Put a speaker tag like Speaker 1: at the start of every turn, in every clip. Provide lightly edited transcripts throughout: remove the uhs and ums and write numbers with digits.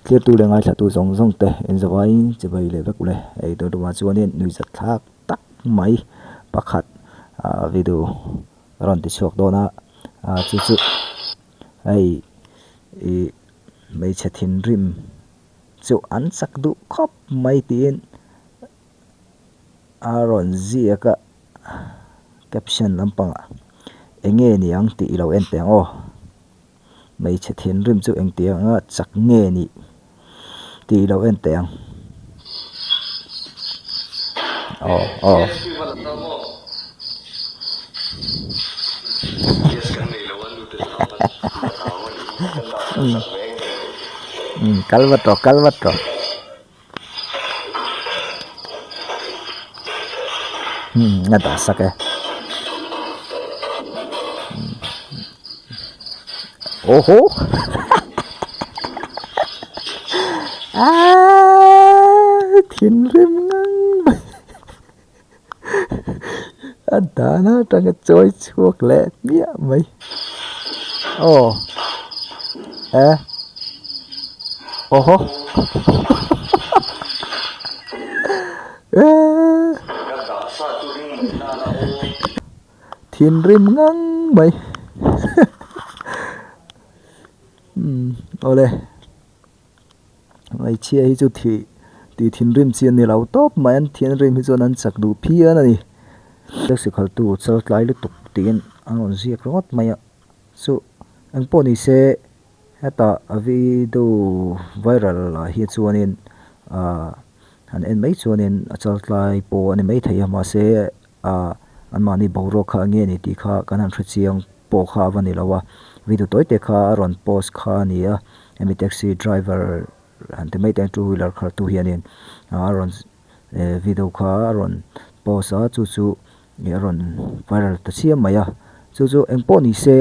Speaker 1: Thlir tu leh ngaithla tu zawng zawng te in zavaiin chibai leh vek ule. Hei tun tumah chuanin nuihzat thlak tak mai pakhat ah video rawn ti chhuak dawn a ah chu chu hei ih hmeichhe thinrim chu an chak duh khawp mai tiin a rawn ziak a caption lampangah eng nge ni ang tih i lo en teh ang aw hmeichhe thinrim chu engtiang anga chak nge nih tih i lo en teh ang aw aw. Kal vat rawh kal vat rawh. Hmm a dah sak e aw haw aaaa thinrim ngang mai a dahna atanga chawi chhuak leh hmiah mai aw e aw haw eee thinrim ngang mai umm awle. Hmeichhia hi chu thih tih thinrim chi a ni lo tawp mai an thinrim hi chuan an chak duh phian a ni. Taxi khaltu chal tlai lutuk tiin an rawn ziak ringawt mai a chu engpawh ni se hetah a video viral ah hi chuanin ahh han en mai chuanin a chal tlai pawh a ni maithei a mahse ahh anmahni boruak kha eng nge ni tih kha kan han hrechiang pawh kha a va ni lo a video tawi te kha a rawn post kha a ni a hemi taxi driver han ti mai te two wheeler khalh tu hianin a rawn video kha a rawn post a chu chu ih a rawn viral ta chiam mai a chu chu eng pawh ni se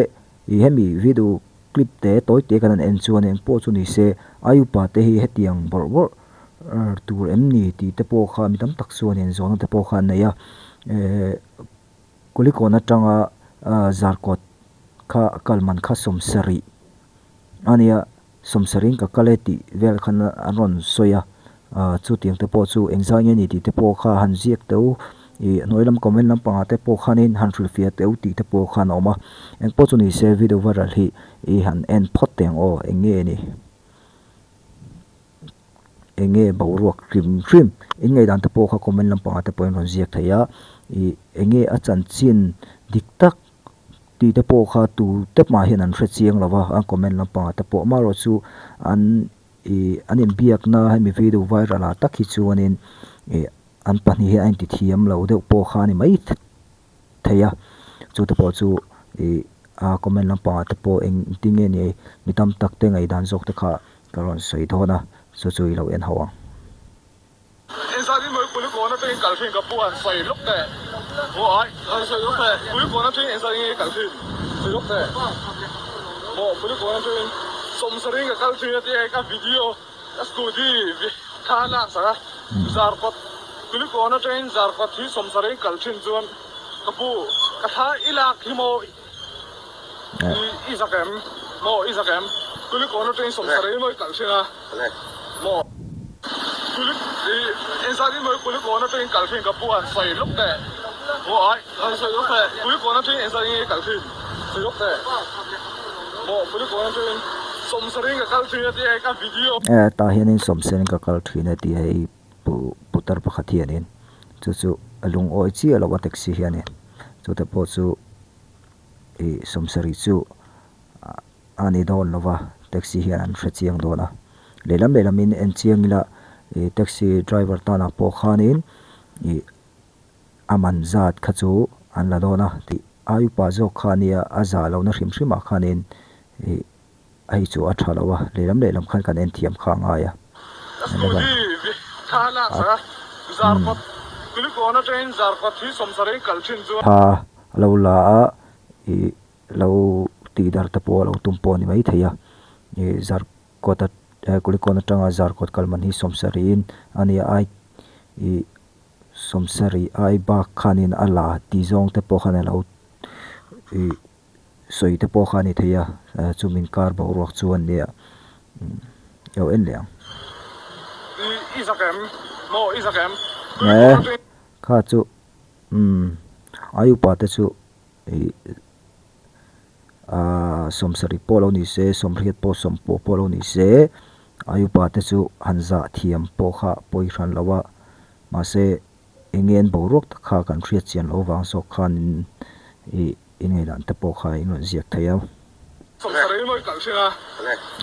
Speaker 1: ih hemi video clip te tawi te kan han en chuan eng pawh chu ni se ai upa te hi hetiang bawrh bawrh tur em ni tih te pawh kha mi tam tak chuanin zawhna te pawh kha an nei a ehh. Kulikawn atanga Zarkawt kha kal man kha sawmsarih a nia, sawmsarih in ka kal e tih vel khan an rawn sawi a, chutiang te pawh chu engzah nge ni tih te pawh kha han ziak teh u, ih hnuai lam comment lampangah te pawh khanin han hrilhfiah teh u tih te pawh khan a awm a, engpawh chu ni se video viral hi i han en phawt teh ang aw eng nge ni. Eng nge boruak hrim hrim in ngaihdan te pawh kha comment lampangah te pawhin rawn ziak thei a ih eng nge a chanchin dik tak tih te pawh kha tu te mah hian an hre chiang lo va an comment lampangah te pawh amaherawh chu an ih an inbiakna hemi video viral ah tak hi chuanin ih an pahnih hi a inti thiam lo deuh pawh kha a ni mai thei a chu te pawh chu ih a comment lampangah te pawh engtin nge ni mi tam tak te ngaihdan zawk te kha Ka rawn sawi dawn a, chu chu i lo en ho ang.
Speaker 2: Engzat in mawi Kulikawn atangin kal thin ka pu han sawi lawk teh. Maw ai han sawi lawk teh. Kulikawn atangin engzat in nge kal thin sawi lawk teh. Maw Kulikawn atangin sawmsarin ka kal thin a tia ka video ka scooty thla a lak sak a. Zarkawt Kulikawn atangin Zarkawt hi sawmsarin kal thin chuan ka pu ka thla i lak hi maw I zak em? Maw i zak em? Kulikawn atangin sawmsarei mawi kalh thin a. Maw Kulik i engzat in mawi Kulikawn atangin kalh thin ka pu han sawi lawk teh. Maw ai han sawi lawk teh. Kulikawn atangin engzat in nge kalh thin sawi lawk teh. Maw Kulikawn atangin sawmsarei ka kal thin a tia ka video.
Speaker 1: E tah hianin sawmsarei ka kal thin a tia hei pu putar pakhat hianin chu chu a lungawi chiah lo a taxi hianin chute pawh chu. Ih sawmsarih chu a ni dawn lo va taxi hian an hre chiang dawn a lehlam lehlam in en chiang ila ih taxi driver tanah pawh khanin ih a man zat kha chu an la dawn a tih a upa zawk kha ania a zah lohna hrim hrim ah khanin ih hei chu a tha lo a lehlam lehlam khan kan en thiam kha a ngai a. Tha a lo la a ih lo tih dar te pawh a lo tum pawh a ni maithei a ih zarkawt a kulikawn atanga zarkawt kal man hi sawmsarih in a ni a ai ih sawmsarih ai bak khanin a la tih zawng te pawh khan a lo ih sawi te pawh kha a ni thei a chumin kar boruak chu a nia lo en leh ang. Nge kha chu umm ai upa te chu ih aaa sawmsarih pawh lo ni se sawmriat pawh sawmpawh pawh lo ni se ai upa te chu han zah thiam pawh kha pawi hran lo a mahse eng nge an boruak tak kha kan hriat chian loh avang zawk khanin ih inngaihdan te pawh kha in rawn ziak thei a.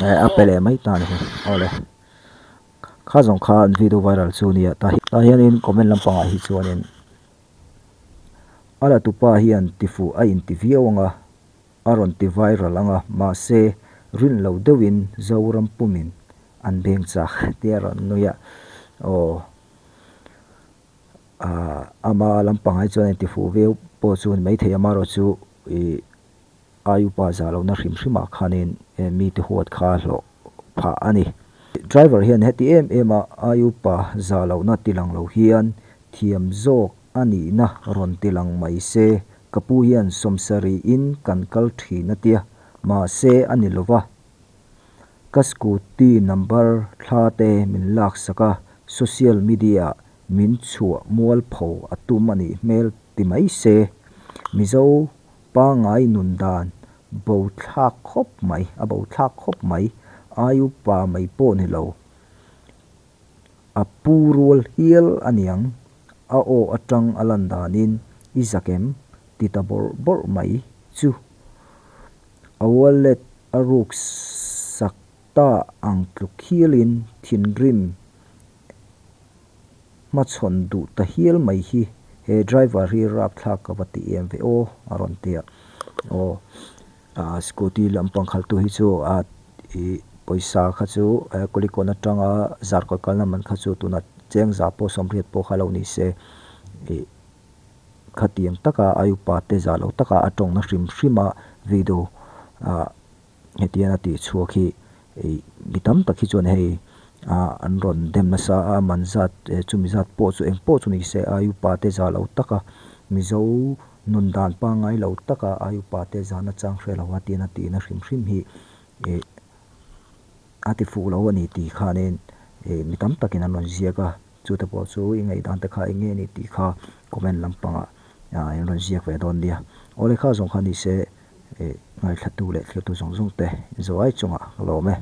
Speaker 1: Eh a pe leh mai ta a ni hi awle kha zawng kha an video viral chu nia tah tah hianin comment lampangah hi chuanin a la tupa hian tifuh a inti viau ang a a rawn ti viral ang a mahse rin lo deuhin Zoram pumin an beng chak tia rawn nui a aw. Ahh ama lampang ai chuan a intifuh viau pawh chu a ni maithei a amaherawh chu ih ai upa zah lohna hrim hrimah khanin mite huat kha a hlawh phah a ni. Driver hian heti em em a ai upa zah lohna ti lang lo hian thiam zawk a nihna rawn ti lang mai se ka pu hian sawmsarihin kan kal thin a tia mahse a ni lova. Ka scooty number thla te min lak sak a, social media ah min chhuah mualpho a tum a nih hmel ti mai se. Mizo pangngai nun dan bo thlak khawp mai, a bo thlak khawp mai, ai upa mai pawh ni lo. A pu rual hial a niang, a aw atang a lan danin i zak em ti ta bawrh bawrh mai chu. A wallet a ruk sak ta ang tluk hialin thinrim hmachhawn duh ta hial mai hi he driver hi rapthlak ka va ti em ve aw a rawn ti a. Aw scooty lampang khaltu hi chu a ih pawisa kha chu Kulikawn atanga Zarkawt kalna man kha chu tunah cheng za pawh sawmriat pawh kha lo ni se ih Khatiang taka a upa te zah lo taka a tawngna hrim hrim a video ah hetiang a tih chhuak hi ih mi tam tak hi chuan hei ah an rawn dem nasa a man zat chumi zat pawh chu eng pawh chu ni se a upa te zah lo taka mizo nun dan pangngai lo taka a upa te zahna chang hre lo a tiang a tihna hrim hrim hi ih a ti fuh lo a ni tih khanin ih mi tam takin an rawn ziak a. Chute pawh chu i ngaihdan te kha eng nge ni tih kha comment lampangah in rawn ziak ve dawn nia. Awle kha zawng kha ni se ngaithlatu leh thiltu zawng zawng te in zo ai chungah ka lawm e.